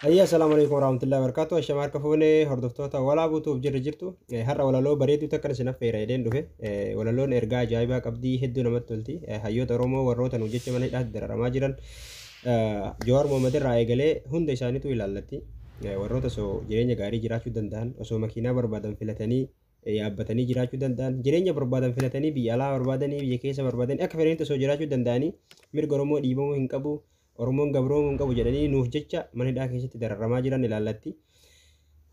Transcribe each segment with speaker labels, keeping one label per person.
Speaker 1: Ayya, assalaamu alaikum warahmatullahi wabarakatuh. Ashama harka fuunee hordoftoota Walaa Buutuuf jirra jirtu. Har'a walaloo bareedduu takka isin affeera jedheen dhufe. Walaloon ergaa ajaa'ibaa qabdii, hedduu namatti tolti. Hayyoota Oromoo warroota nuuf jecha mana hidhaatti dararamaa jiran, Jawaar Mohammad irraa eegalee hunda isaaniitu ilaallatti. Warroota osoo jireenya gaarii jiraachuu danda'an, osoo makiinaa barbaadan filatanii yaabbatanii jiraachuu danda'an, jireenya barbaadan filatanii, biyya alaa barbaadanii, biyya keessa barbaadanii, akka fedhanitti osoo jiraachuu danda'anii, mirga Oromoo dhiibamuu hin qabu, Oromoon gabroomuu hin qabu jedhanii nuuf jecha mana hidhaa keessatti dararamaa jiran ilaallatti.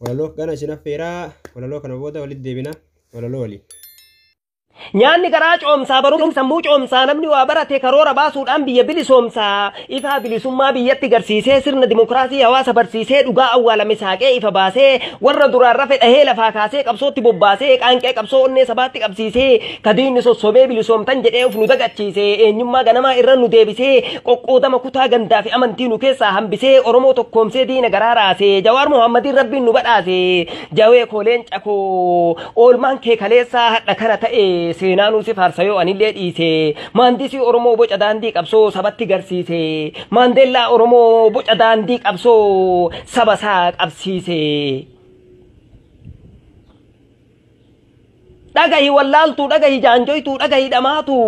Speaker 1: Walaloo kana isin affeeraa, walaloo kana booda walitti deebina, walaloo waliin.
Speaker 2: Nyaanni garaa coomsaa, barumsi sammuu coomsaa, namni waa barate karoora baasuudhaan biyya bilisoomsaa, ifaa bilisummaa biyyatti garsiisee, sirna dimokiraasii hawaasa barsiisee, dhugaa awwaalame saaqee ifa baasee, warra duraan rafe dhahee lafaa kaasee, qabsootti bobbaasee, qaanqee qabsoo onnee sabaatti qabsiisee, kadiinni sossobee bilisoomtan jedhee of nu dagachiisee, eenyummaa ganamaa irra nu deebisee, qoqqoodama kutaa gandaa fi amantii nu keessaa hambisee, Oromoo tokkoomsee diina garaa raasee, Jawaar Muhammadiin Rabbiin nu badhaase. Jawee koo, leenca koo, oolmaan kee kaleessaa hadha kana ta'e, seenaanuu si faarsa yoo anillee dhiise. Maandisii Oromoo boca daandii qabsoo sabatti garsiise, Maandeellaa Oromoo boca daandii qabsoo saba isaa qabsiise. Dhagahi wallaaltuu, dhagahi jaanjoytuu, dhagahi dhamaatu.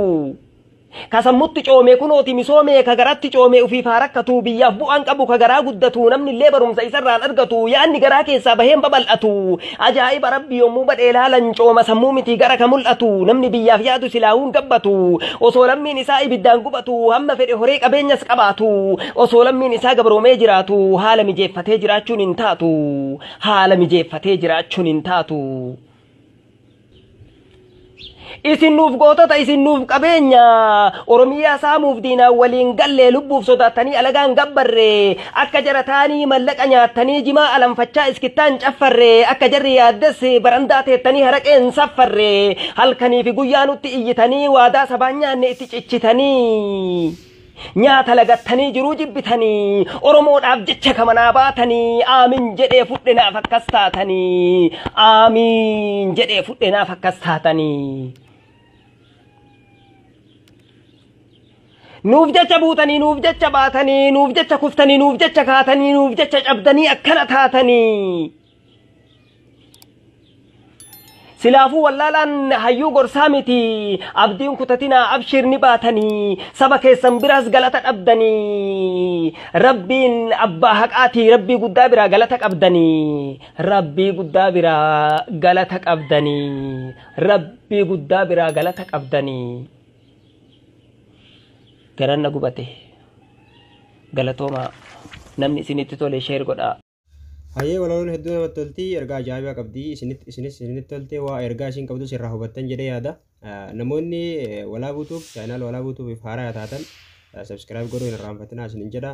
Speaker 2: Ka sammutti coome kunooti misoome, ka garatti coome ufiif haa rakkatu, biyyaaf bu'aan qabu ka garaa guddatu, namni illee barumsa isarraan argatu, yaadni garaa keessaa baheen babal'atu. Ajaa'iba Rabbi, yommuu badhee laalan cooma sammuu miti gara ka mul'atu, namni biyyaaf yaadu silaawuun gabbatu, osoo lammiin isaa ibiddaan gubatu, hamma fedhe horee qabeenyas qabaatu, osoo lammiin isaa gabroomee jiraatu, haala mijeeffatee jiraachuun hin taatu, haala mijeeffatee jiraachuun hin taatu. Isin nuuf gootota, isin nuuf qabeenya. Oromiyaa saamuuf diinaan waliin galle, lubbuuf sodaattanii alagaan gabbarre, akka jara taanii mallaqa nyaattanii jimaa alanfachaa iskittaan caffarre, akka jarri yaaddes barandaa teettanii haraqeen saffarre, halkanii fi guyyaa nutti iyyitanii, waadaa sabaan nyaanne itti cichitanii, nyaata lagattanii jiruu jibbitanii, Oromoodhaaf jecha kamanaa baatanii, aamin jedhee fudhe naaf akkas taatanii, aamin jedhee fudhe naaf akkas taatanii. Nuuf jecha buutanii, nuuf jecha baatanii, nuuf jecha kuftanii, nuuf jecha kaatanii, nuuf jecha cabdanii akkana taatanii. Silaafuu wallaalaan hayyuu gorsaa miti, abdiin kutatinaa, abshir ni baatanii, saba keessan biraas galata dhabdanii, Rabbiin abbaa haqaatii, Rabbii guddaa biraa galata qabdanii, Rabbii guddaa biraa galata qabdanii, Rabbii guddaa biraa galata qabdanii. Garan na gubate. Galatoomaa, namni isinitti tole share godhaa.
Speaker 1: Hayyee, walaloon hedduu namatti tolti, ergaa ajaa'ibaa qabdi. Isinis isinitti tolte, waa ergaa isin qabdus irraa hubattan jedhee yaada. Namoonni Walaa Buutuuf, channel Walaa Buutuuf haaraa taatan, subscribe godhuu hin irraanfatinaa isinin jedha.